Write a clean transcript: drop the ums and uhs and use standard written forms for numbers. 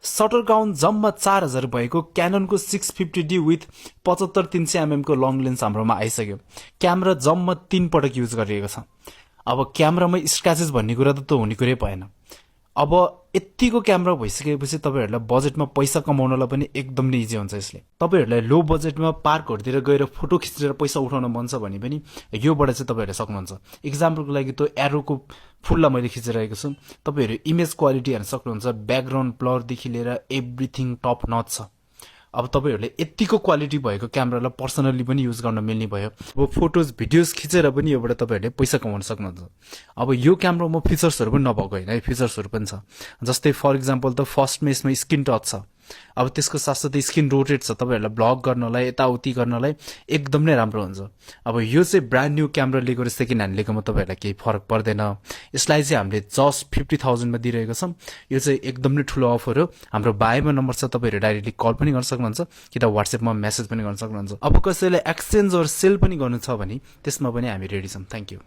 Shutter count जम्मा 4000 भएको क्याननको 650D with 75-300 mm को लङ लेन्स हाम्रोमा आइसक्यो। क्यामेरा जम्मा 3 पटक युज गरिएको छ। अब क्यामेरामा स्क्रैचेस भन्ने कुरा त हुने कुरै भएन। अब यतिको क्यामेरा भइसकेपछि तपाईहरुलाई बजेटमा पैसा कमाउनलाई पनि एकदम नै इजी हुन्छ यसले। तपाईहरुलाई लो बजेटमा पार्कहरुतिर गएर फोटो खिचेर पैसा उठाउन मन छ भने पनि योबाट चाहिँ तपाईहरुले सक्नुहुन्छ। एक्जाम्पलको लागि त एरोको फुललाई मैले खिचिरहेको छु। तपाईहरु इमेज क्वालिटी हेर्न सक्नुहुन्छ, ब्याकग्राउन्ड ब्लर देखि लिएर एभ्रीथिङ टप नच छ। अब तपाईहरुले यतिको क्वालिटी भएको क्यामेरालाई पर्सनली पनि युज गर्न मिल्ने भयो। अब फोटोज भिडियोज खिचेर पनि योबाट तपाईहरुले पैसा कमाउन सक्नुहुन्छ। अब यो क्यामेरामा फिचर्सहरु पनि नभएको हैन, फिचर्सहरु पनि छ। जस्तै फर एक्जाम्पल त फर्स्टमा यसमा स्क्रिन टच छ। अब त्यसको साथसाथै स्क्रिन रोटेट छ। तपाईहरुलाई ब्लग गर्नलाई, यताउति गर्नलाई एकदम नै राम्रो हुन्छ। अब यो चाहिँ ब्रान्ड न्यू क्यामेरा लिएको र सेकेन्ड ह्यान्ड लिएकोमा तपाईहरुलाई केही फरक पर्दैन। यसलाई चाहिँ हामीले जस्ट 50,000 मा दिइरहेको छौं। यो चाहिँ एकदम नै ठुलो अफर हो। हाम्रो बायोमा नम्बर छ, तपाईहरु डाइरेक्टली कल पनि गर्न सक्नुहुन्छ कि त व्हाट्सएपमा मेसेज पनि गर्न सक्नुहुन्छ। अब कसैले एक्सचेन्ज अर सेल पनि गर्नु छ भने त्यसमा पनि हामी रेडी छौं। Thank you.